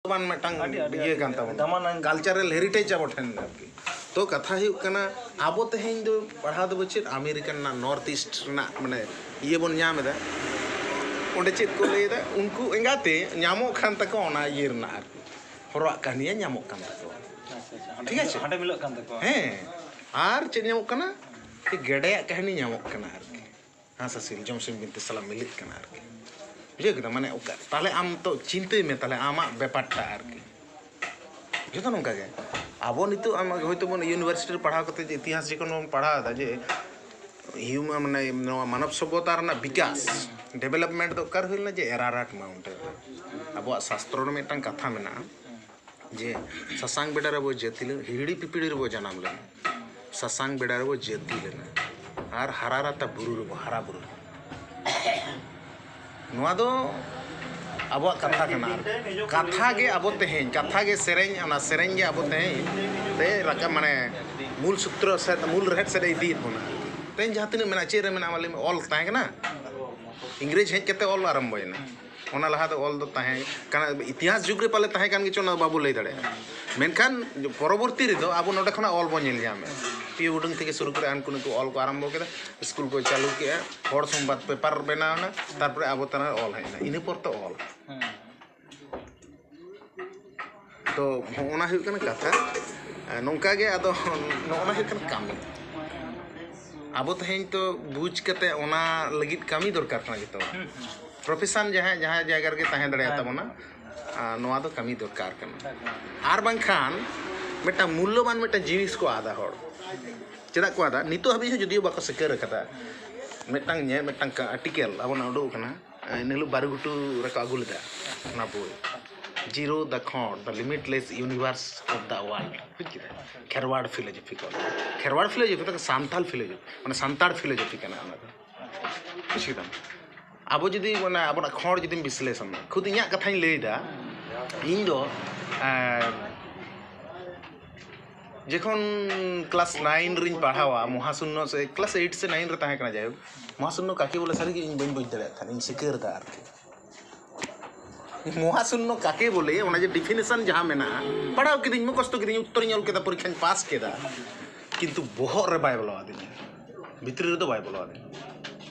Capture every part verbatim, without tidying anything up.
ᱢᱤᱫᱴᱟᱝ ᱟᱹᱰᱤ, ᱟᱹᱰᱤ, ᱤᱭᱟᱹ ᱟᱹᱰᱤ ᱠᱟᱱ ᱛᱟᱵᱚᱱᱟ, ᱫᱟᱢᱟᱱᱟᱱ ᱠᱟᱞᱪᱟᱨᱟᱞ ᱦᱮᱨᱤᱴᱮᱡᱽ ᱟᱵᱚ ᱴᱷᱮᱱ ᱟᱨᱠᱤ᱾ ᱛᱚ ᱠᱟᱛᱷᱟ ᱦᱩᱭᱩᱜ ᱠᱟᱱᱟ, ᱟᱵᱚ ᱛᱮᱦᱮᱧ ᱫᱚ ᱯᱟᱲᱦᱟᱣ ᱫᱚᱵᱚ ᱪᱮᱫ ᱟᱢᱮᱨᱤᱠᱟᱱ ᱨᱮᱱᱟᱜ ᱱᱚᱨᱛᱷ ᱤᱥᱴ ᱨᱮᱱᱟᱜ ᱢᱟᱱᱮ ᱤᱭᱟᱹ ᱵᱚᱱ ᱧᱟᱢ ᱮᱫᱟ᱾ ᱚᱸᱰᱮ ᱪᱮᱫ ᱠᱚ ᱞᱟᱹᱭ ᱮᱫᱟ, ᱩᱱᱠᱩ ᱮᱸᱜᱟᱛᱮ ᱧᱟᱢᱚᱜ ᱠᱟᱱ ᱛᱟᱠᱚᱣᱟ ᱚᱱᱟ ᱤᱭᱟᱹ ᱨᱮᱱᱟᱜ ᱟᱨᱠᱤ, ᱦᱚᱨᱚᱣᱟᱜ ᱠᱟᱹᱦᱱᱤᱭᱟᱹ ᱧᱟᱢᱚᱜ ᱠᱟᱱ ᱛᱟᱠᱚᱣᱟ᱾ ᱟᱪᱪᱷᱟ, ᱟᱪᱪᱷᱟ᱾ ᱦᱟᱸᱰᱮ ᱴᱷᱤᱠ ᱢᱤᱞᱟᱹᱜ, ᱟᱪᱷᱮ? ᱦᱟᱸᱰᱮ ᱢᱤᱞᱟᱹᱜ ᱠᱟᱱ ᱛᱟᱠᱚᱣᱟ᱾ ᱦᱮᱸ, ᱟᱨ ᱪᱮᱫ ᱧᱟᱢᱚᱜ ᱠᱟᱱᱟ? ᱜᱮᱰᱮᱭᱟᱜ ᱠᱟᱹᱦᱱᱤ ᱧᱟᱢᱚᱜ ᱠᱟᱱᱟ ᱟᱨᱠᱤ᱾ ᱦᱟᱸᱥ ᱦᱟᱹᱥᱤᱞ ᱡᱚᱢᱥᱤᱢ ᱵᱤᱱᱛᱤ ᱥᱟᱞᱟᱜ ᱢᱤᱞᱟᱹᱜ ᱠᱟᱱᱟ ᱟᱨᱠᱤ᱾ ᱵᱩᱡᱷᱟᱹᱣ ᱠᱮᱫᱟ? ᱢᱟᱱᱮ ᱚᱠᱟ, ᱛᱟᱦᱞᱮ ᱟᱢ ᱛᱚ ᱪᱤᱱᱛᱟᱹᱭ ᱢᱮ, ᱛᱟᱦᱞᱮ ᱟᱢᱟᱜ ᱵᱮᱯᱟᱨᱴᱟ ᱟᱨᱠᱤ᱾ ᱡᱚᱛᱚ ᱱᱚᱝᱠᱟ ᱜᱮ᱾ ᱟᱵᱚ ᱱᱤᱛᱚᱜ ᱟᱢ ᱦᱚᱭᱛᱳ ᱵᱚᱱ ᱤᱭᱩᱱᱤᱵᱷᱟᱨᱥᱤᱴᱤ ᱨᱮ ᱯᱟᱲᱦᱟᱣ ᱠᱟᱛᱮ ᱡᱮ ᱤᱛᱤᱦᱟᱥ ᱡᱚᱠᱷᱚᱱ ᱵᱚᱱ ᱯᱟᱲᱦᱟᱣ ᱮᱫᱟ ᱡᱮ ᱦᱤᱭᱩᱢ-, ᱢᱟᱱᱮ ᱱᱚᱣᱟ ᱢᱟᱱᱚᱵ ᱥᱚᱵᱷᱚᱛᱟ ᱨᱮᱱᱟᱜ ᱵᱤᱠᱟᱥ, ᱰᱮᱵᱷᱮᱞᱚᱯᱢᱮᱱᱴ ᱫᱚ ᱚᱠᱟᱨᱮ ᱦᱩᱭ ᱞᱮᱱᱟ? ᱡᱮ ᱮᱨᱟᱨᱟᱴ ᱢᱟᱣᱩᱱᱴᱮᱱ ᱨᱮ᱾ ᱟᱵᱚᱣᱟᱜ ᱥᱟᱥᱛᱨᱚ ᱨᱮ ᱢᱤᱫᱴᱟᱝ ᱠᱟᱛᱷᱟ ᱢᱮᱱᱟᱜᱼᱟ ᱡᱮ ᱥᱟᱥᱟᱝ ᱵᱮᱰᱟ ᱨᱮᱵᱚ ᱡᱟᱹᱛᱤ ᱞᱮᱱᱟ, ᱦᱤᱦᱤᱲᱤ ᱯᱤᱯᱤᱲᱤ ᱨᱮᱵᱚ ᱡᱟᱱᱟᱢ ᱞᱮᱱᱟ, ᱥᱟᱥᱟᱝ ᱵᱮᱰᱟ ᱨᱮᱵᱚ ᱡᱟᱹᱛᱤ ᱞᱮᱱᱟ, ᱟᱨ ᱦᱟᱨᱟ ᱨᱟᱛᱟ ᱵᱩᱨᱩ ᱨᱮᱵᱚ ᱦᱟᱨᱟ ᱵᱩᱨᱩ ᱞᱮᱱᱟ᱾ ᱱᱚᱣᱟ ᱫᱚ ᱟᱵᱚᱣᱟᱜ ᱠᱟᱛᱷᱟ ᱠᱟᱱᱟ᱾ ᱠᱟᱛᱷᱟ ᱜᱮ ᱟᱵᱚ ᱛᱮᱦᱮᱧ, ᱠᱟᱛᱷᱟ ᱜᱮ ᱥᱮᱨᱮᱧ, ᱚᱱᱟ ᱥᱮᱨᱮᱧ ᱜᱮ ᱟᱵᱚ ᱛᱮᱦᱮᱧ ᱛᱮ ᱨᱟᱠᱟᱵ, ᱢᱟᱱᱮ ᱢᱩᱞ ᱥᱩᱛᱨᱚ ᱥᱮᱫ, ᱢᱩᱞ ᱨᱮᱦᱮᱫ ᱥᱮᱫ ᱮ ᱤᱫᱤᱭᱮᱫ ᱵᱚᱱᱟ᱾ ᱛᱮᱦᱮᱧ ᱡᱟᱦᱟᱸ ᱛᱤᱱᱟᱹᱜ ᱢᱮᱱᱟᱜᱼᱟ, ᱪᱮᱫ ᱨᱮ ᱢᱮᱱᱟᱜᱼᱟ, ᱢᱟ ᱞᱟᱹᱭ ᱢᱮ, ᱚᱞ ᱛᱟᱦᱮᱸ ᱠᱟᱱᱟ? ᱤᱝᱨᱮᱡᱽ ᱦᱮᱡ ᱠᱟᱛᱮ ᱚᱞ ᱟᱨᱟᱢᱵᱚᱭᱮᱱᱟ᱾ ᱚᱱᱟ ᱞᱟᱦᱟ ᱫᱚ ᱚᱞ ᱫᱚ ᱛᱟᱦᱮᱸ ᱠᱟᱱᱟ, ᱤᱛᱤᱦᱟᱥ ᱡᱩᱜᱽ ᱨᱮ ᱯᱟᱞᱮ ᱛᱟᱦᱮᱸ ᱠᱟᱱ ᱜᱮᱪᱚ, ᱚᱱᱟ ᱫᱚ ᱵᱟᱵᱚ ᱞᱟᱹᱭ ᱫᱟᱲᱮᱭᱟᱜᱼᱟ᱾ ᱢᱮᱱᱠᱷᱟᱱ ᱯᱚᱨᱚᱵᱚᱨᱛᱤ ᱨᱮᱫᱚ ᱟᱵᱚ ᱱᱚᱰᱮ ᱠᱷᱚᱱᱟᱜ ᱚᱞ ᱵᱚᱱ ᱧᱮᱞ ᱧᱟᱢᱮᱫᱼᱟ᱾ ᱯᱤᱭᱳ ᱩᱰᱟᱹᱝ ᱛᱷᱮᱠᱮ ᱥᱩᱨᱩ ᱠᱚᱨᱮ ᱦᱟᱱᱠᱩ ᱱᱩᱠᱩ ᱚᱞ ᱠᱚ ᱟᱨᱟᱢᱵᱚ ᱠᱮᱫᱟ, ᱥᱠᱩᱞ ᱠᱚ ᱪᱟᱹᱞᱩ ᱠᱮᱫᱼᱟ, ᱦᱚᱲ ᱥᱚᱢᱵᱟᱫ ᱯᱮᱯᱟᱨ ᱵᱮᱱᱟᱣ ᱮᱱᱟ, ᱛᱟᱨᱯᱚᱨᱮ ᱟᱵᱚ ᱛᱟᱞᱟᱨᱮ ᱚᱞ ᱦᱮᱡ ᱮᱱᱟ, ᱤᱱᱟᱹ ᱯᱚᱨ ᱛᱚ ᱚᱞ᱾ ᱛᱚ ᱦᱚᱸᱜᱼᱚᱱᱟ ᱦᱩᱭᱩᱜ ᱠᱟᱱᱟ ᱠᱟᱛᱷᱟ᱾ ᱱᱚᱝᱠᱟ ᱜᱮ ᱟᱫᱚ ᱱᱚᱜᱼᱚᱱᱟ ᱦᱩᱭᱩᱜ ᱠᱟᱱᱟ ᱠᱟᱹᱢᱤ᱾ ᱟᱵᱚ ᱛᱮᱦᱮᱧ ᱛᱚ ᱵᱩᱡᱽ ᱠᱟᱛᱮ ᱚᱱᱟ ᱞᱟᱹᱜᱤᱫ ᱠᱟᱹᱢᱤ ᱫᱚᱨᱠᱟᱨ ᱠᱟᱱᱟ ᱡᱚᱛᱚ᱾ ᱯᱨᱚᱯᱷᱮᱥᱚᱱ ᱡᱟᱦᱟᱸ, ᱡᱟᱦᱟᱸ ᱡᱟᱭᱜᱟ ᱨᱮᱜᱮ ᱛᱟᱦᱮᱸ ᱫᱟᱲᱮᱭᱟᱜ ᱛᱟᱵᱚᱱᱟ, ᱟᱨ ᱱᱚᱣᱟ ᱫᱚ ᱠᱟᱹᱢᱤ ᱫᱚᱨᱠᱟᱨ ᱠᱟᱱᱟ᱾ ᱟᱨ ᱵᱟᱝᱠᱷᱟᱱ ᱢᱤᱫᱴᱟᱝ ᱢᱩᱞᱞᱚᱵᱟᱱ ᱢᱤᱫᱴᱟᱝ ᱡᱤᱱᱤᱥ ᱠᱚ ᱟᱫᱟ ᱦᱚᱲ᱾ ᱪᱮᱫᱟᱜ ᱠᱚ ᱟᱫᱟ? ᱱᱤᱛᱚᱜ ᱦᱟᱹᱵᱤᱡ ᱦᱚᱸ ᱡᱩᱫᱤᱭᱳ ᱵᱟᱠᱚ ᱥᱤᱠᱟᱹᱨ ᱟᱠᱟᱫᱟ᱾ ᱢᱤᱫᱴᱟᱝ ᱧᱮᱞ, ᱢᱤᱫᱴᱟᱝ ᱟᱨᱴᱤᱠᱮᱞ ᱟᱵᱚᱱᱟᱜ ᱩᱰᱩᱠ ᱟᱠᱟᱱᱟ, ᱮᱱ ᱦᱤᱞᱳᱜ ᱵᱟᱨᱩᱜᱷᱩᱴᱩ ᱨᱮᱠᱚ ᱟᱹᱜᱩ ᱞᱮᱫᱟ ᱚᱱᱟ ᱵᱳᱭ, Zero the Khond, The Limitless Universe of the World, ᱵᱩᱡᱽ ᱠᱮᱫᱟ? ᱠᱷᱮᱨᱣᱟᱲ ᱯᱷᱤᱞᱳᱡᱚᱯᱷᱤ ᱠᱚ, ᱠᱷᱮᱨᱣᱟᱲ ᱯᱷᱤᱞᱳᱡᱚᱯᱷᱤ ᱫᱚ ᱥᱟᱱᱛᱟᱲ ᱯᱷᱤᱞᱳᱡᱚᱯᱷᱤ, ᱢᱟᱱᱮ ᱥᱟᱱᱛᱟᱲ ᱯᱷᱤᱞᱳᱡᱚᱯᱷᱤ ᱠᱟᱱᱟ ᱚᱱᱟ ᱫᱚ, ᱵᱩᱡᱽ ᱠᱮᱫᱟᱢ? ᱟᱵᱚ ᱡᱩᱫᱤ ᱚᱱᱟ ᱟᱵᱚᱱᱟᱜ ᱠᱷᱚᱸᱰ ᱡᱩᱫᱤᱢ ᱵᱤᱥᱞᱮᱥᱚᱱᱟ, ᱠᱷᱩᱫ ᱤᱧᱟᱹᱜ ᱠᱟᱛᱷᱟᱧ ᱞᱟᱹᱭᱫᱟ, ᱤᱧ ᱫᱚ ᱮᱸ, ᱡᱚᱠᱷᱚᱱ ᱠᱞᱟᱥ ᱱᱟᱭᱤᱱ ᱨᱤᱧ ᱯᱟᱲᱦᱟᱣᱟ, ᱢᱚᱦᱟᱥᱩᱱᱱᱚ ᱥᱮ ᱠᱞᱟᱥ ᱮᱭᱤᱴ ᱥᱮ ᱱᱟᱭᱤᱱ ᱨᱮ ᱛᱟᱦᱮᱸ ᱠᱟᱱᱟ, ᱡᱟᱭᱦᱳᱠ, ᱢᱚᱦᱟᱥᱩᱱᱱᱚ ᱠᱟᱠᱮ ᱵᱚᱞᱮ ᱥᱟᱹᱨᱤᱜᱮ ᱤᱧ ᱵᱟᱹᱧ ᱵᱩᱡᱽ ᱫᱟᱲᱮᱭᱟᱜ ᱛᱟᱦᱮᱸᱫ, ᱤᱧ ᱥᱤᱠᱟᱹᱨ ᱮᱫᱟ ᱟᱨᱠᱤ᱾ ᱢᱚᱦᱟᱥᱩᱱᱱᱚ ᱠᱟᱠᱮ ᱵᱚᱞᱮ, ᱚᱱᱟ ᱡᱮ ᱰᱤᱯᱷᱤᱱᱮᱥᱚᱱ ᱡᱟᱦᱟᱸ ᱢᱮᱱᱟᱜᱼᱟ, ᱯᱟᱲᱦᱟᱣ ᱠᱤᱫᱟᱹᱧ, ᱢᱩᱠᱷᱚᱥᱛᱚ ᱠᱤᱫᱟᱹᱧ, ᱩᱛᱛᱚᱨᱤᱧ ᱚᱞ ᱠᱮᱫᱟ, ᱯᱚᱨᱤᱠᱠᱷᱟᱧ ᱯᱟᱥ ᱠᱮᱫᱟ, ᱠᱤᱱᱛᱩ ᱵᱚᱦᱚᱜ ᱨᱮ ᱵᱟᱭ ᱵᱚᱞᱚ ᱟᱹᱫᱤᱧᱟ, ᱵᱷᱤᱛᱨᱤ ᱨᱮᱫᱚ ᱵᱟᱭ ᱵᱚᱞᱚ ᱟᱹᱫᱤᱧᱟ᱾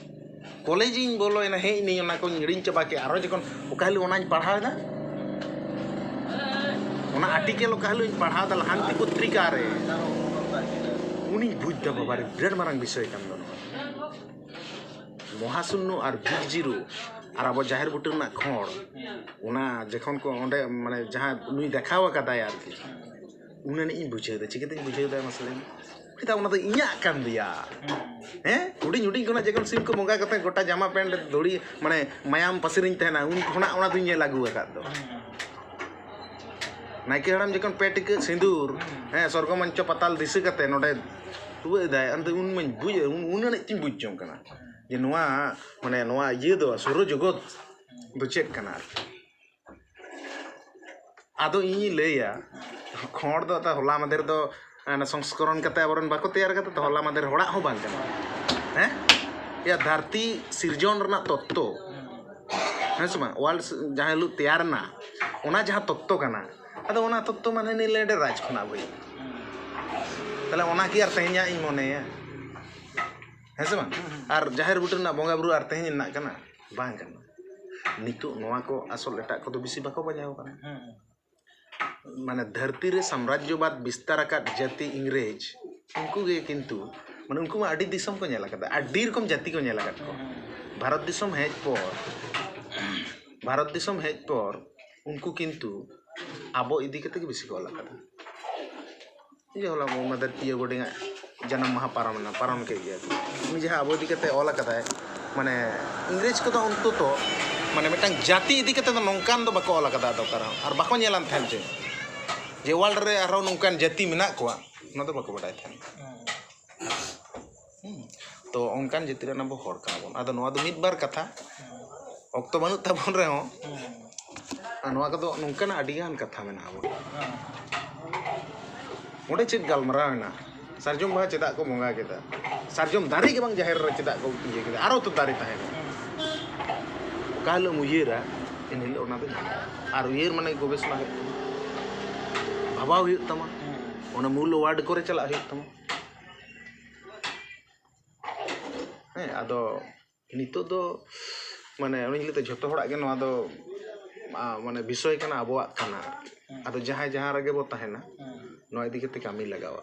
ᱠᱚᱞᱮᱡᱽ ᱤᱧ ᱵᱚᱞᱚᱭᱮᱱᱟ, ᱦᱮᱡ ᱮᱱᱟᱹᱧ, ᱚᱱᱟ ᱠᱚᱧ ᱦᱤᱲᱤᱧ ᱪᱟᱵᱟ ᱠᱮᱫᱼᱟ᱾ ᱟᱨᱚ ᱡᱚᱠᱷᱚᱱ ᱚᱠᱟ ᱦᱤᱞᱳᱜ ᱚᱱᱟᱧ ᱯᱟᱲᱦᱟᱣ ᱮᱫᱟ, ᱚᱱᱟ ᱟᱨᱴᱤᱠᱮᱞ ᱚᱠᱟ ᱦᱤᱞᱳᱜ ᱤᱧ ᱯᱟᱲᱦᱟᱣ ᱮᱫᱟ ᱞᱟᱦᱟᱱᱛᱤ ᱯᱚᱛᱨᱤᱠᱟ ᱨᱮ, ᱩᱱᱤᱧ ᱵᱩᱡᱽ ᱮᱫᱟ, ᱵᱟᱵᱟ ᱨᱮ, ᱵᱤᱨᱟᱴ ᱢᱟᱨᱟᱝ ᱵᱤᱥᱚᱭ ᱠᱟᱱ ᱫᱚ ᱱᱚᱣᱟ᱾ ᱢᱚᱦᱟᱥᱩᱱᱱᱚ ᱟᱨ ᱵᱤᱜᱽ ᱡᱤᱨᱳ ᱟᱨ ᱟᱵᱚ ᱡᱟᱦᱮᱨ ᱵᱩᱴᱟᱹ ᱨᱮᱱᱟᱜ ᱠᱷᱚᱲ, ᱚᱱᱟ ᱡᱚᱠᱷᱚᱱ ᱠᱚ ᱚᱸᱰᱮ, ᱢᱟᱱᱮ, ᱡᱟᱦᱟᱸ ᱱᱩᱭ ᱫᱮᱠᱷᱟᱣ ᱟᱠᱟᱫᱟᱭ ᱟᱨᱠᱤ, ᱩᱱ ᱟᱹᱱᱤᱡ ᱤᱧ ᱵᱩᱡᱷᱟᱹᱣ ᱮᱫᱟ᱾ ᱪᱤᱠᱟᱹᱛᱤᱧ ᱵᱩᱡᱷᱟᱹᱣ ᱮᱫᱟ ᱢᱟᱥᱮ ᱞᱟᱹᱭ ᱢᱮ? ᱪᱮᱫᱟᱜ, ᱚᱱᱟ ᱫᱚ ᱤᱧᱟᱹᱜ ᱠᱟᱱ ᱫᱚᱭᱟ᱾ ᱦᱮᱸ, ᱦᱩᱰᱤᱧ ᱦᱩᱰᱤᱧ ᱠᱷᱚᱱᱟᱜ ᱡᱚᱠᱷᱚᱱ ᱥᱤᱢ ᱠᱚ ᱵᱚᱸᱜᱟ ᱠᱟᱛᱮ ᱜᱚᱴᱟ ᱡᱟᱢᱟ ᱯᱮᱱᱴ ᱫᱷᱩᱲᱤ, ᱢᱟᱱᱮ, ᱢᱟᱭᱟᱢ ᱯᱟᱹᱥᱤᱨᱤᱧ ᱛᱟᱦᱮᱱᱟ, ᱩᱱ ᱠᱷᱚᱱᱟᱜ ᱚᱱᱟ ᱫᱚᱧ ᱧᱮᱞ ᱟᱹᱜᱩ ᱟᱠᱟᱫ ᱫᱚ᱾ ᱱᱟᱭᱠᱮ ᱦᱟᱲᱟᱢ ᱡᱚᱠᱷᱚᱱ ᱯᱮ ᱴᱤᱠᱟᱹᱜ ᱥᱤᱸᱫᱩᱨ, ᱦᱮᱸ, ᱥᱚᱨᱜᱚ ᱢᱚᱧᱪᱚ ᱯᱟᱛᱟᱞ ᱫᱤᱥᱟᱹ ᱠᱟᱛᱮ ᱱᱚᱰᱮ ᱛᱩᱵᱟᱹᱜ ᱮᱫᱟᱭ, ᱟᱫᱚ ᱩᱱ ᱢᱟᱧ ᱵᱩᱡᱽ, ᱩᱱ, ᱩᱱ ᱟᱹᱱᱤᱡ ᱛᱤᱧ ᱵᱩᱡᱽ ᱡᱚᱝ ᱠᱟᱱᱟ ᱡᱮ ᱱᱚᱣᱟ, ᱢᱟᱱᱮ, ᱱᱚᱣᱟ ᱤᱭᱟᱹ ᱫᱚ, ᱥᱩᱨᱚ ᱡᱚᱜᱚᱛ ᱫᱚ ᱪᱮᱫ ᱠᱟᱱᱟ ᱟᱨᱠᱤ᱾ ᱟᱫᱚ ᱤᱧᱤᱧ ᱞᱟᱹᱭᱟ, ᱠᱷᱚᱸᱰ ᱫᱚ ᱛᱟ ᱦᱚᱞᱟ ᱢᱟᱫᱷᱮᱨ ᱫᱚ, ᱚᱱᱟ ᱥᱚᱝᱥᱠᱚᱨᱚᱱ ᱠᱟᱛᱮ ᱟᱵᱚᱨᱮᱱ ᱵᱟᱠᱚ ᱛᱮᱭᱟᱨ ᱠᱟᱫᱟ ᱛᱚ, ᱦᱚᱞᱟ ᱢᱟᱫᱷᱮᱨ ᱦᱚᱲᱟᱜ ᱦᱚᱸ ᱵᱟᱝ ᱠᱟᱱᱟ᱾ ᱦᱮᱸ? ᱭᱟ, ᱫᱷᱟᱹᱨᱛᱤ ᱥᱤᱨᱡᱚᱱ ᱨᱮᱱᱟᱜ ᱛᱚᱛᱛᱚ, ᱦᱮᱸ ᱥᱮ ᱵᱟᱝ? ᱣᱟᱨᱞᱰ ᱡᱟᱦᱟᱸ ᱦᱤᱞᱳᱜ ᱛᱮᱭᱟᱨ ᱮᱱᱟ, ᱚᱱᱟ ᱡᱟᱦᱟᱸ ᱛᱚᱛᱛᱚ ᱠᱟᱱᱟ, ᱟᱫᱚ ᱚᱱᱟ ᱛᱚᱛᱛᱚ ᱢᱟᱱᱮ ᱱᱤᱞᱮᱰᱮ ᱨᱟᱡᱽ ᱠᱷᱚᱱᱟᱜ ᱦᱩᱭ᱾ ᱛᱟᱦᱞᱮ ᱚᱱᱟ ᱠᱤ ᱟᱨ ᱛᱮᱦᱮᱧᱟᱜ ᱤᱧ ᱢᱚᱱᱮᱭᱟ? ᱦᱮᱸ ᱥᱮ ᱵᱟᱝ? ᱟᱨ ᱡᱟᱦᱮᱨ ᱵᱩᱴᱟᱹ ᱨᱮᱱᱟᱜ ᱵᱚᱸᱜᱟ ᱵᱩᱨᱩ ᱟᱨ ᱛᱮᱦᱮᱧ ᱨᱮᱱᱟᱜ ᱠᱟᱱᱟ? ᱵᱟᱝ ᱠᱟᱱᱟ᱾ ᱱᱤᱛᱚᱜ ᱱᱚᱣᱟ ᱠᱚ ᱟᱥᱚᱞ ᱮᱴᱟᱜ ᱠᱚᱫᱚ ᱵᱮᱥᱤ ᱵᱟᱠᱚ ᱵᱟᱡᱟᱣ ᱠᱟᱱᱟ᱾ ᱢᱟᱱᱮ, ᱫᱷᱟᱹᱨᱛᱤ ᱨᱮ ᱥᱟᱢᱨᱟᱡᱽᱡᱚᱵᱟᱫ ᱵᱤᱥᱛᱟᱨ ᱟᱠᱟᱫ ᱡᱟᱹᱛᱤ ᱤᱝᱨᱮᱡᱽ, ᱩᱱᱠᱩ ᱜᱮ ᱠᱤᱱᱛᱩ, ᱢᱟᱱᱮ, ᱩᱱᱠᱩ ᱢᱟ ᱟᱹᱰᱤ ᱫᱤᱥᱚᱢ ᱠᱚ ᱧᱮᱞ ᱟᱠᱟᱫᱟ, ᱟᱹᱰᱤ ᱨᱚᱠᱚᱢ ᱡᱟᱹᱛᱤ ᱠᱚ ᱧᱮᱞ ᱟᱠᱟᱫ ᱠᱚᱣᱟ᱾ ᱵᱷᱟᱨᱚᱛ ᱫᱤᱥᱚᱢ ᱦᱮᱡ ᱯᱚᱨ, ᱵᱷᱟᱨᱚᱛ ᱫᱤᱥᱚᱢ ᱦᱮᱡ ᱯᱚᱨ ᱩᱱᱠᱩ ᱠᱤᱱᱛᱩ ᱟᱵᱚ ᱤᱫᱤ ᱠᱟᱛᱮ ᱜᱮ ᱵᱮᱥᱤ ᱠᱚ ᱚᱞ ᱟᱠᱟᱫᱟ᱾ ᱤᱭᱟᱹ ᱦᱚᱞᱟ ᱢᱟᱫᱷᱮᱨ ᱯᱤᱭᱟᱹ ᱵᱳᱰᱤᱝ ᱟᱜ ᱡᱟᱱᱟᱢ ᱢᱟᱦᱟ ᱯᱟᱨᱚᱢ ᱮᱱᱟ, ᱯᱟᱨᱚᱢ ᱠᱮᱫ ᱜᱮᱭᱟ ᱠᱚ᱾ ᱩᱱᱤ ᱡᱟᱦᱟᱸ ᱟᱵᱚ ᱤᱫᱤ ᱠᱟᱛᱮ ᱚᱞ ᱟᱠᱟᱫᱟᱭ, ᱢᱟᱱᱮ, ᱤᱝᱨᱮᱡᱽ ᱠᱚᱫᱚ ᱚᱱᱛᱚᱛᱚ, ᱢᱟᱱᱮ, ᱢᱤᱫᱴᱟᱝ ᱡᱟᱹᱛᱤ ᱤᱫᱤ ᱠᱟᱛᱮ ᱫᱚ ᱱᱚᱝᱠᱟᱱ ᱫᱚ ᱵᱟᱠᱚ ᱚᱞ ᱟᱠᱟᱫᱟ ᱟᱫᱚ ᱚᱠᱟᱨᱮ ᱦᱚᱸ, ᱟᱨ ᱵᱟᱠᱚ ᱧᱮᱞᱟᱱ ᱛᱟᱦᱮᱸᱫ ᱡᱮ, ᱡᱮ ᱣᱟᱨᱞᱰ ᱨᱮ ᱟᱨᱦᱚᱸ ᱱᱚᱝᱠᱟᱱ ᱡᱟᱹᱛᱤ ᱢᱮᱱᱟᱜ ᱠᱚᱣᱟ, ᱚᱱᱟ ᱫᱚ ᱵᱟᱠᱚ ᱵᱟᱰᱟᱭ ᱛᱟᱦᱮᱸᱫ᱾ ᱦᱩᱸ᱾ ᱛᱚ ᱚᱱᱠᱟᱱ ᱡᱟᱹᱛᱤ ᱨᱮᱱ ᱟᱵᱚ ᱦᱚᱲ ᱠᱟᱱᱟ ᱵᱚᱱ᱾ ᱟᱫᱚ ᱱᱚᱣᱟ ᱫᱚ ᱢᱤᱫ ᱵᱟᱨ ᱠᱟᱛᱷᱟ, ᱚᱠᱛᱚ ᱵᱟᱹᱱᱩᱜ ᱛᱟᱵᱚᱱ ᱨᱮᱦᱚᱸ, ᱟᱨ ᱱᱚᱣᱟ ᱠᱚᱫᱚ ᱱᱚᱝᱠᱟᱱᱟᱜ ᱟᱹᱰᱤ ᱜᱟᱱ ᱠᱟᱛᱷᱟ ᱢᱮᱱᱟᱜᱼᱟ ᱟᱵᱚ᱾ ᱚᱸᱰᱮ ᱪᱮᱫ ᱜᱟᱞᱢᱟᱨᱟᱣ ᱮᱱᱟ? ᱥᱟᱨᱡᱚᱢ ᱵᱟᱦᱟ ᱪᱮᱫᱟᱜ ᱠᱚ ᱵᱚᱸᱜᱟ ᱠᱮᱫᱟ? ᱥᱟᱨᱡᱚᱢ ᱫᱟᱨᱮ ᱜᱮ ᱵᱟᱝ ᱡᱟᱦᱮᱨ ᱨᱮ ᱪᱮᱫᱟᱜ ᱠᱚ ᱤᱭᱟᱹ ᱠᱮᱫᱟ? ᱟᱨᱚ ᱛᱚ ᱫᱟᱨᱮ ᱛᱟᱦᱮᱸ ᱠᱟᱱᱟ᱾ ᱚᱠᱟ ᱦᱤᱞᱳᱜ ᱮᱢ ᱩᱭᱦᱟᱹᱨᱟ ᱮᱱᱦᱤᱞᱳᱜ ᱚᱱᱟ ᱫᱚ ᱧᱟᱢᱚᱜᱼᱟ᱾ ᱟᱨ ᱩᱭᱦᱟᱹᱨ ᱢᱟᱱᱮ ᱜᱚᱵᱮᱥᱚᱱᱟ ᱦᱩᱭᱩᱜ ᱛᱟᱢᱟ, ᱵᱷᱟᱵᱟᱣ ᱦᱩᱭᱩᱜ ᱛᱟᱢᱟ, ᱚᱱᱟ ᱢᱩᱞ ᱳᱣᱟᱨᱰ ᱠᱚᱨᱮ ᱪᱟᱞᱟᱜ ᱦᱩᱭᱩᱜ ᱛᱟᱢᱟ᱾ ᱦᱮᱸ, ᱟᱫᱚ ᱱᱤᱛᱚᱜ ᱫᱚ ᱢᱟᱱᱮ ᱚᱱᱮᱧ ᱞᱟᱹᱭ ᱛᱮ ᱡᱷᱚᱛᱚ ᱦᱚᱲᱟᱜ ᱜᱮ ᱱᱚᱣᱟ ᱫᱚ ᱟ, ᱢᱟᱱᱮ ᱵᱤᱥᱚᱭ ᱠᱟᱱᱟ, ᱟᱵᱚᱣᱟᱜ ᱠᱟᱱᱟ᱾ ᱟᱫᱚ ᱡᱟᱦᱟᱸᱭ ᱡᱟᱦᱟᱸ ᱨᱮᱜᱮ ᱵᱚ ᱛᱟᱦᱮᱱᱟ, ᱱᱚᱣᱟ ᱤᱫᱤ ᱠᱟᱛᱮ ᱠᱟᱹᱢᱤ ᱞᱟᱜᱟᱣᱟ᱾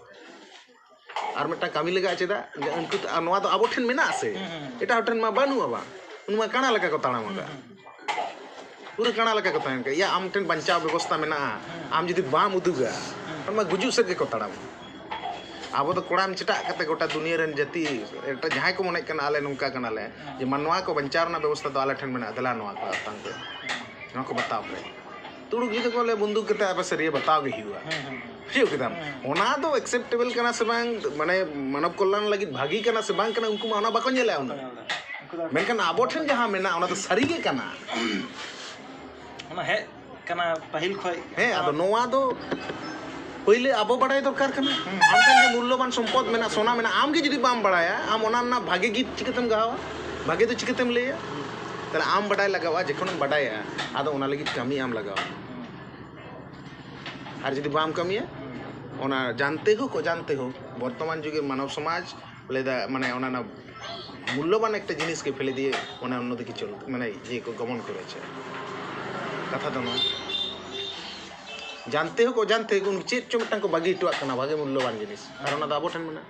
ᱟᱨ ᱢᱤᱫᱴᱟᱝ ᱠᱟᱹᱢᱤ ᱞᱟᱜᱟᱜᱼᱟ, ᱪᱮᱫᱟᱜ? ᱡᱮ ᱩᱱᱠᱩ ᱛᱚ, ᱟᱨ ᱱᱚᱣᱟ ᱫᱚ ᱟᱵᱚ ᱴᱷᱮᱱ ᱢᱮᱱᱟᱜᱼᱟ ᱥᱮ? ᱮᱴᱟᱜ ᱦᱚᱲ ᱴᱷᱮᱱ ᱢᱟ ᱵᱟᱹᱱᱩᱜᱼᱟ ᱵᱟᱝ᱾ ᱩᱱᱤ ᱢᱟ ᱠᱟᱬᱟ ᱞᱮᱠᱟ ᱠᱚ ᱛᱟᱲᱟᱢ ᱟᱠᱟᱫ᱾ ᱯᱩᱨᱟᱹ ᱠᱟᱬᱟ ᱞᱮᱠᱟ ᱠᱚ ᱛᱟᱦᱮᱱ ᱠᱟᱱᱟ᱾ ᱭᱟ, ᱟᱢ ᱴᱷᱮᱱ ᱵᱟᱧᱪᱟᱣ ᱵᱮᱵᱚᱥᱛᱟ ᱢᱮᱱᱟᱜᱼᱟ, ᱟᱢ ᱡᱩᱫᱤ ᱵᱟᱢ ᱩᱫᱩᱜᱟ, ᱚᱱᱟ ᱢᱟ ᱜᱩᱡᱩᱜ ᱥᱮᱫ ᱜᱮᱠᱚ ᱛᱟᱲᱟᱢᱟ᱾ ᱟᱵᱚ ᱫᱚ ᱠᱚᱲᱟᱢ ᱪᱮᱴᱟᱜ ᱠᱟᱛᱮ ᱜᱚᱴᱟ ᱫᱩᱱᱤᱭᱟᱹ ᱨᱮᱱ ᱡᱟᱹᱛᱤ, ᱮᱴᱟᱜ ᱡᱟᱦᱟᱸᱭ ᱠᱚ ᱢᱚᱱᱮᱜ ᱠᱟᱱᱟ ᱟᱞᱮ ᱱᱚᱝᱠᱟ ᱠᱟᱱᱟᱞᱮ, ᱡᱮ ᱢᱟᱱᱣᱟ ᱠᱚ ᱵᱟᱧᱪᱟᱣ ᱨᱮᱱᱟᱜ ᱵᱮᱵᱚᱥᱛᱟ ᱫᱚ ᱟᱞᱮ ᱴᱷᱮᱱ ᱢᱮᱱᱟᱜᱼᱟ, ᱫᱮᱞᱟ ᱱᱚᱣᱟ ᱠᱚ ᱟᱛᱟᱝ ᱯᱮ, ᱱᱚᱣᱟ ᱠᱚ ᱵᱟᱛᱟᱣ ᱯᱮ᱾ ᱛᱩᱲᱩᱠ ᱡᱩᱫᱤ ᱠᱚ ᱞᱟᱹᱭᱟ ᱵᱚᱱᱫᱩᱠ ᱠᱟᱛᱮ ᱟᱯᱮ ᱥᱟᱹᱨᱤᱭᱟᱹ ᱵᱟᱛᱟᱣ ᱜᱮ ᱦᱩᱭᱩᱜᱼᱟ᱾ ᱵᱩᱡᱷᱟᱹᱣ ᱠᱮᱫᱟᱢ? ᱚᱱᱟ ᱫᱚ ᱮᱠᱥᱮᱯᱴᱮᱵᱚᱞ ᱠᱟᱱᱟ ᱥᱮ ᱵᱟᱝ, ᱢᱟᱱᱮ ᱢᱟᱱᱚᱵ ᱠᱚᱞᱞᱟᱱ ᱞᱟᱹᱜᱤᱫ ᱵᱷᱟᱹᱜᱤ ᱠᱟᱱᱟ ᱥᱮ ᱵᱟᱝ ᱠᱟᱱᱟ, ᱩᱱᱠᱩ ᱢᱟ ᱚᱱᱟ ᱵᱟᱠᱚ ᱧᱮᱞᱟ ᱩᱱᱟᱹᱜ᱾ ᱩᱱᱠᱩ ᱫᱚ ᱢᱮᱱᱠᱷᱟᱱ ᱟᱵᱚ ᱴᱷᱮᱱ ᱡᱟᱦᱟᱸ ᱢᱮᱱᱟᱜᱼᱟ, ᱚᱱᱟ ᱫᱚ ᱥᱟᱹᱨᱤ ᱜᱮ ᱠᱟᱱᱟ᱾ ᱚᱱᱟ ᱦᱮᱡ ᱠᱟᱱᱟ ᱯᱟᱹᱦᱤᱞ ᱠᱷᱚᱡ᱾ ᱦᱮᱸ, ᱟᱫᱚ ᱱᱚᱣᱟ ᱫᱚ ᱯᱟᱹᱭᱞᱟᱹ ᱟᱵᱚ ᱵᱟᱲᱟᱭ ᱫᱚᱨᱠᱟᱨ ᱠᱟᱱᱟ᱾ ᱟᱢ ᱴᱷᱮᱱ ᱡᱮ ᱢᱩᱞᱞᱚᱵᱟᱱ ᱥᱚᱢᱯᱚᱫ ᱢᱮᱱᱟᱜᱼᱟ, ᱥᱚᱱᱟ ᱢᱮᱱᱟᱜᱼᱟ, ᱟᱢ ᱜᱮ ᱡᱩᱫᱤ ᱵᱟᱢ ᱵᱟᱲᱟᱭᱟ, ᱟᱢ ᱚᱱᱟ ᱨᱮᱱᱟᱜ ᱵᱷᱟᱜᱮ ᱜᱤᱯ ᱪᱤᱠᱟᱹᱛᱮᱢ ᱜᱟᱦᱟᱣᱟ? ᱵᱷᱟᱜᱮ ᱫᱚ ᱪᱤᱠᱟᱹᱛᱮᱢ ᱞᱟᱹᱭᱟ? ᱛᱟᱦᱞᱮ ᱟᱢ ᱵᱟᱰᱟᱭ ᱞᱟᱜᱟᱣᱟ, ᱡᱚᱠᱷᱚᱱᱮᱢ ᱵᱟᱰᱟᱭᱟ, ᱟᱫᱚ ᱚᱱᱟ ᱞᱟᱹᱜᱤᱫ ᱠᱟᱹᱢᱤ ᱟᱢ ᱞᱟᱜᱟᱣᱟ᱾ ᱟᱨ ᱡᱩᱫᱤ ᱵᱟᱢ ᱠᱟᱹᱢᱤᱭᱟ, ᱚᱱᱟ ᱡᱟᱱᱛᱮ ᱦᱳᱠ ᱚᱡᱟᱱᱛᱮ ᱦᱳᱠ, ᱵᱚᱨᱛᱚᱢᱟᱱ ᱡᱩᱜᱮ ᱢᱟᱱᱚᱵ ᱥᱚᱢᱟᱡᱽ ᱞᱟᱹᱭᱫᱟ, ᱢᱟᱱᱮ ᱚᱱᱟ ᱨᱮᱱᱟᱜ ᱢᱩᱞᱞᱚᱵᱟᱱ ᱮᱠᱴᱟ ᱡᱤᱱᱤᱥ ᱜᱮ ᱯᱷᱮᱞᱮ ᱫᱤᱭᱮ ᱚᱱᱟ ᱩᱱᱱᱚᱛᱤ ᱠᱤ ᱪᱚᱞ-, ᱢᱟᱱᱮ ᱤᱭᱟᱹ ᱠᱚ ᱜᱚᱢᱚᱱ ᱠᱚᱨᱮᱪᱷᱮ᱾ ᱠᱟᱛᱷᱟ ᱫᱚ ᱱᱚᱣᱟ, ᱡᱟᱱᱛᱮ ᱦᱳᱠ ᱚᱡᱟᱱᱛᱮ ᱦᱳᱠ, ᱩᱱᱠᱩ ᱪᱮᱫ ᱪᱚ ᱢᱤᱫᱴᱟᱝ ᱠᱚ ᱵᱟᱹᱜᱤ ᱦᱚᱴᱚᱣᱟᱜ ᱠᱟᱱᱟ, ᱵᱷᱟᱜᱮ ᱢᱩᱞᱞᱚᱵᱟᱱ ᱡᱤᱱᱤᱥ, ᱟᱨ ᱚᱱᱟ ᱫᱚ ᱟᱵᱚ ᱴᱷᱮᱱ ᱢᱮᱱᱟᱜᱼᱟ᱾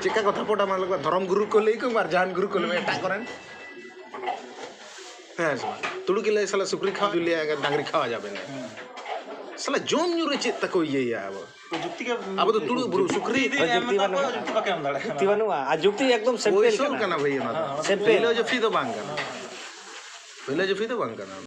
ᱪᱮᱫᱠᱟ ᱠᱚ ᱛᱷᱟᱯᱚᱴᱟ, ᱢᱟᱱᱮ ᱫᱷᱚᱨᱚᱢ ᱜᱩᱨᱩ ᱠᱚ ᱞᱟᱹᱭ ᱠᱚ ᱟᱨ ᱡᱟᱦᱟᱱ ᱜᱩᱨᱩ ᱠᱚ ᱞᱟᱹᱭ ᱮᱴᱟᱜ ᱠᱚᱨᱮᱱ᱾ ᱦᱮᱸ ᱥᱮ ᱵᱟᱝ? ᱛᱩᱲᱩᱠ ᱞᱟᱹᱭ ᱥᱟᱞᱟ ᱥᱩᱠᱨᱤ ᱠᱷᱟᱣᱟ ᱡᱩᱞᱤᱭᱟ, ᱰᱟᱝᱨᱤ ᱠᱷᱟᱣᱟ ᱡᱟᱵᱮ ᱱᱟ᱾ ᱥᱟᱞᱟ ᱡᱚᱢ ᱧᱩ ᱨᱮ ᱪᱮᱫ ᱛᱟᱠᱚ ᱤᱭᱟᱹᱭᱟ ᱟᱵᱚ? ᱡᱩᱠᱛᱤ ᱜᱮ ᱟᱵᱚ ᱫᱚ ᱛᱩᱲᱩᱠ ᱵᱩᱨᱩ ᱥᱩᱠᱨᱤ᱾ ᱡᱩᱠᱛᱤ ᱮᱢ ᱡᱩᱠᱛᱤ ᱢᱮᱛᱟ ᱠᱚᱣᱟ, ᱵᱟᱹᱱᱩᱜᱼᱟ᱾ ᱡᱩᱠᱛᱤ ᱵᱟᱠᱚ ᱮᱢ ᱫᱟᱲᱮᱭᱟᱜ ᱠᱟᱱᱟ᱾ ᱡᱩᱠᱛᱤ ᱵᱟᱹᱱᱩᱜᱼᱟ᱾ ᱟᱨ ᱡᱩᱠᱛᱤ ᱮᱠᱫᱚᱢ ᱥᱮᱢᱯᱮᱞ ᱵᱳᱭᱥᱚᱞ ᱠᱟᱱᱟ᱾ ᱠᱟᱱᱟ ᱵᱷᱟᱹᱭ, ᱚᱱᱟ ᱫᱚ᱾ ᱦᱮᱸ, ᱦᱮᱸ, ᱥᱮᱢᱯᱮᱞ᱾ ᱯᱷᱤᱞᱳᱡᱚᱯᱷᱤ ᱫᱚ ᱵᱟᱝ ᱠᱟᱱᱟ᱾ ᱯᱷᱤᱞᱳᱡᱚᱯᱷᱤ ᱫᱚ ᱵᱟᱝ ᱠᱟᱱᱟ᱾